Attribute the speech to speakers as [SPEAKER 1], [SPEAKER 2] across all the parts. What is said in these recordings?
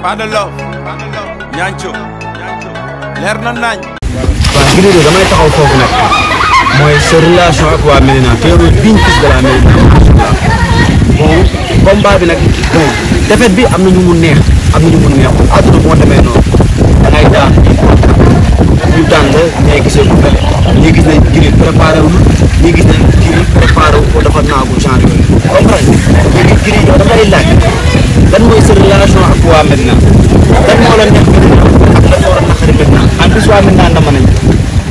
[SPEAKER 1] pas de love ñancho leer na nañ
[SPEAKER 2] waaw Gris 2 damay taxaw foofu nag mooy sa relation ak waa Médina te yow digne fils de la Médina bon combat bi nag bon défaite bi am na ñu mu neex am na ñu mu neexul àdduna moo demee noonu da ngay daan ñu daan la ñooy gisee ko bële ñii gis nañ Gris préparé wu ñii gis nañ Gris préparé wu ko dafa naagu genre yooyu comprendre léegi Gris yow dafay laaj lan mooy sa relation ak waa Médina lan moo la neex Médina ak lan moo la naqari Médina en plus waa Médina dama nañ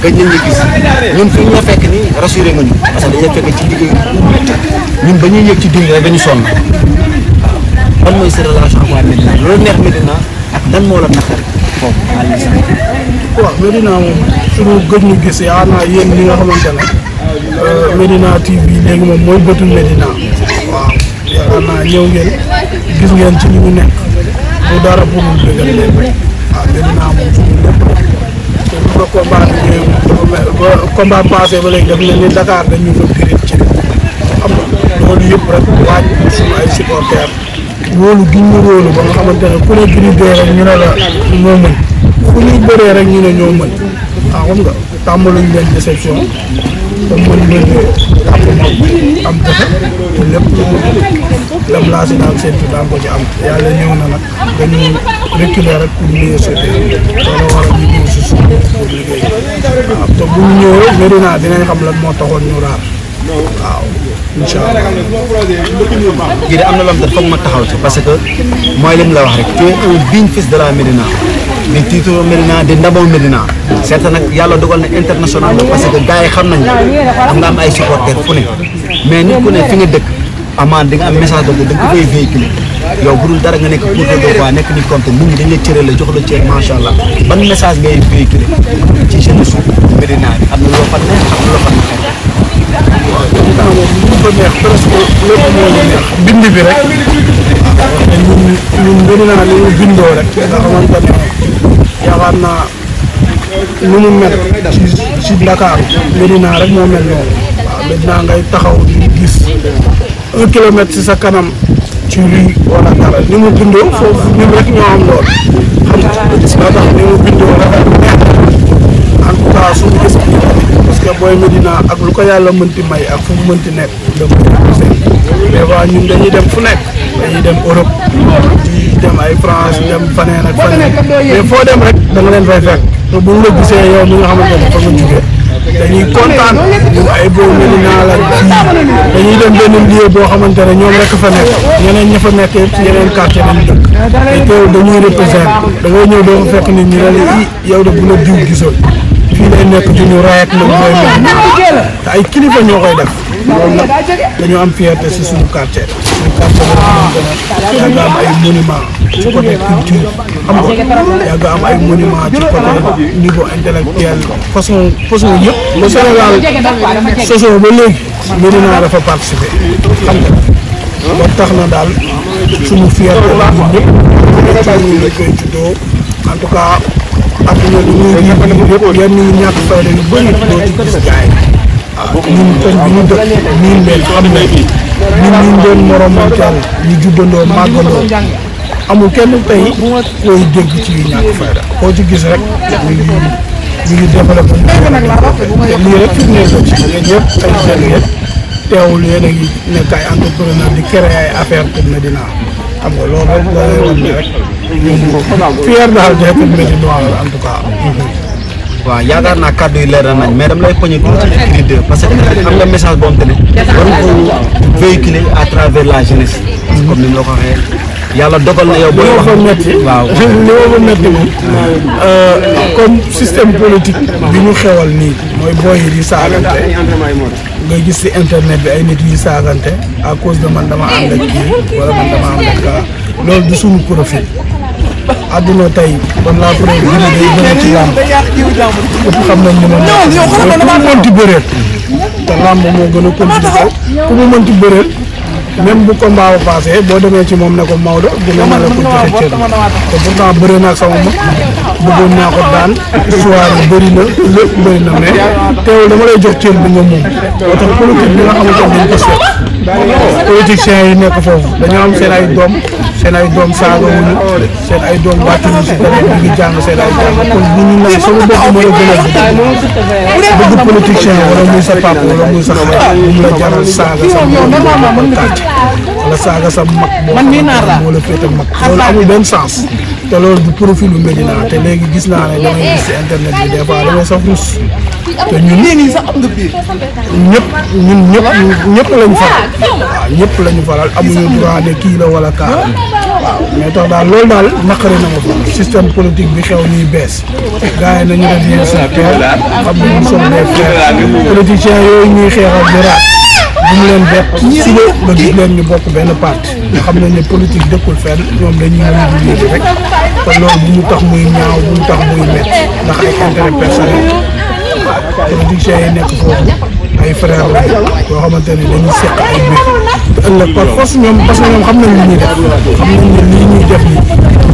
[SPEAKER 2] gëj nañ la gis ñun fi ñu la fekk nii rassuré nga ñu parce que dañuy fekk ci liggéey ñun ba ñuy yëg ci dund rek dañu sonn waaw lan mooy sa relation ak waa Médina loolu neex Médina ak lan moo la naqari foofu
[SPEAKER 3] waaw Médina moom suñu gëj ñu gis yaakaar naa yéen ñi nga xamante ne Médina TV léegi moom mooy bëtu Médina waaw yaakaar naa ñëw ngeen gis ngeen ci li mu nekk bu dara pour mu dëggal leen rek waaw Médina moom suñu lépp te bu ko combat bi ñëwee ba combat passé ba léegi daf leen ni Dakar dañu ko gërëm ci xam nga loolu yëpp rek waaj suñu ay supporters wóolu gi ñu wóolu ba nga xamante ne ku ne Gris 2 rek ñu ne la moo mën fu ñuy bëree rek ñu ne ñoo mën waaw xam nga tàmbaluñ leen déception comme mën leen jàpp am defe te lépp lu dem laa si daan séntu daan ko ci am yàlla ñëw na nag dañu reculer rek pour mieux sauter loolu waral ñu ñëw si suuf pour liggéey waaw te bu ñu ñëwee Médina dinañ xam lan moo taxoon ñu raar waaw incha allah.
[SPEAKER 2] Gris am na loo xam ne foog ma taxaw ci parce que mooy li mu la wax rek tu es un digne fils de la Médina di titre Médina di ndamoo Médina certes nag yàlla dogal na international la parce que gars yi xam nañ am nga am ay supporters fu ne mais nit ku ne fi nga dëkk amaan di nga am message boobu da nga ko koy véhiculer yow bu dul dara nga nekk pour de voix nekk nit comme nit ñi dañ la cëral la jox la cër macha allah ban message ngay véhiculer ci jeunesse Médina bi am na loo fa neex am na loo fa neex.
[SPEAKER 3] waaw Médina moom li mu fa neex presque lépp moo ñu neex bind bi rek te ñun Médina li mu bindoo rek nga xamante ne yaakaar naa ni mu mel ci Dakar Médina rek moo mel noonu waaw Médina ngay taxaw di gis 1 kilomètre ci sa kanam ci lii wala dara ni mu bindoo foofu ñun rek ñoo am lool xam nga tax ni mu bindoo rafet neex en tout cas suñu gis parce que booy Médina ak lu ko yàlla mënti may ak fu mu mënti nekk dama des fois ñun dañuy dem fu nekk dañuy dem Europe di dem ay France dem faneen ak faneen mais foo dem rek da nga leen fay fekk te buñ la gisee yow mi nga xamante ne fa nga jugee dañuy kontaan ñun ay booy Médina la dañuy dem benn lieu boo xamante ne ñoom rek fa nekk ñeneen ña fa nekk yëpp ci yeneen quartier lañ dëkk te teew dañuy représenté da ngay ñëw doo fa fekk nit ñi ne la yow de bu la diw gisoon fii lay nekk di ñu raay ak nag booy Médina te ay kilifa ñoo koy def loolu nag dañoo am fierté si suñu quartier suñu quartier boo xamante ne yàgg am ay monument ci côté culture xam nga yàgg am ay monument ci côté niveau intellectuel façon yëpp le Sénégal sosoo ba léegi Médina dafa participer xam nga ba tax na daal suñu fierté la ñun ñëpp ñu lañ koy juddoo en tout cas adduna li ñuy yëpp yenn ñi ñàkk fayda yu bëri doo ci gis gaay ñun koñ bi ñu dëkk miin leen xam ne ñun ñu doon moromanteel ñu juddandoo màggandoo amul kenn tey koy dégg ci ñàkk fayda koo ci gis rek ñu ngi développé lii rek fi mu nekk ci yéen ñëpp ay jeunes yëpp teewul yéen a ngi nekk ay entrepreneur di créer ay affaire pour Médina xam nga loolu rek da lay wan ne rek fier daal d'être Médinois en tout cas.
[SPEAKER 2] waaw yaakaar naa kàddu yi leer na nañ mais dama lay poñe tuuti ci Gris 2 parce que am nga message boo xam te ne war nga ko véhiculer à travers la jeunesse parce que comme ni ñu la ko waxee yàlla dogal na yow booy wax waaw
[SPEAKER 3] li ma fa métti moom comme système politique bi ñu xewal nii mooy booy yi di saagante nga gis ci internet bi ay nit yi saagante à cause de man dama ànd ak kii wala man dama ànd ak kaa loolu du suñu profil àdduna tey kon la preuve bi day bëri ci làmb ëpp xam nañ ni moom ku mu mënti bëreel te làmb moo gën a compliqué ku mu mënti bëreel même bu combat ba passé boo demee ci moom ne ko Maodo dina ma la ko joxe cër te pourtant bëri naa ak sama mag bëggoon naa ko daan histoire yi bëri na lépp bëri na mais teewul dama lay jox cër bi nga moom moo tax politique bi nga xamante ne dañ ko seet politiciens yi nekk foofu dañoo am seen ay doom saaga wuñu seen ay doom wàccuñu si dara ñu ngi jàng seen ay jàng kon bu ñu naan sama bopp moo la gën a bëgg politicien wala muy sa papa wala muy sa xarit mu la jaral saaga sa moom tàcc wala saaga sa mag moo la féete mag loolu amul benn sens te loolu du profilu Médina te léegi gis naa ne damay gis si internet bi des fois damay sax rus te ñun ñëpp lañ faral waaw ñëpp lañu faral amuñu droit ne kii la wala kaa waaw mais tax daal loolu daal naqari na ma fa système politique bi xew nii bees gars yi nañu def yéen sa terre xam ne nous sommes des frères politiciens yooyu ñuy xeexal di raat bu mu leen bett suba nga gis leen ñu bokk benn parti xam nañ ne politique dëkkul fenn ñoom dañuy ñëw di rek te loolu bu mu tax muy ñaaw bu mu tax muy métti ndax ay intérêt personnel politiciens yi nekk foofu ay frères la yoo xamante ne dañuy seq ay mbir te ëllëg par force ñoom parce que ñoom xam nañ li ñuy def xam nañ ne lii ñuy def nii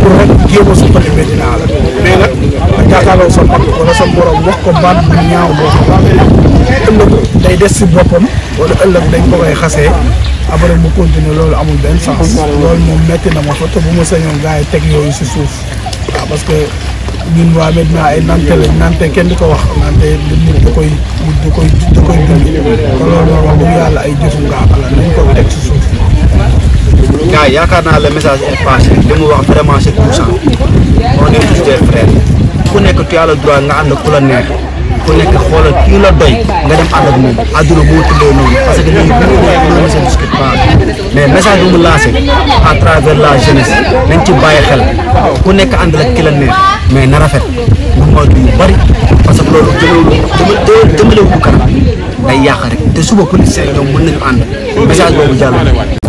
[SPEAKER 3] pour rek jéem a suqali Médina la mais nag nga jàkkaarloo sa mag wala sa morom wax ko baat bu ñaaw boo xamante ne ëllëg day des si boppam wala ëllëg dañ ko koy xasee après mu continuer loolu amul benn sens loolu moom métti na ma fa te bu ma sañoon gars yi teg yooyu si suuf waaw parce que ñun waa Médina ay nante lañ nante kenn di ko wax nante nit da koy dund te loolu moom wax dëgg yàlla ay jëfu ngaaka la nañ ko teg si suuf.
[SPEAKER 2] gars yi yaakaar naa le message est passé li mu wax vraiment c'est touchant on est tous des frères ku nekk tu as le droit nga ànd ku la neex ku nekk xoolal kii la doy nga dem ànd ak moom àdduna moo tuddee noonu parce que lii bu ñu ne se discute pas mais message bi mu lancé à travers la jeunesse nañ ci bàyyi xel ku nekk ànd la ki la neex mais na rafet mu moytu yu bari parce que loolu jëmalewu ko kanam day yàq rek te suba police ñoom mën nañu ànd message boobu jàll.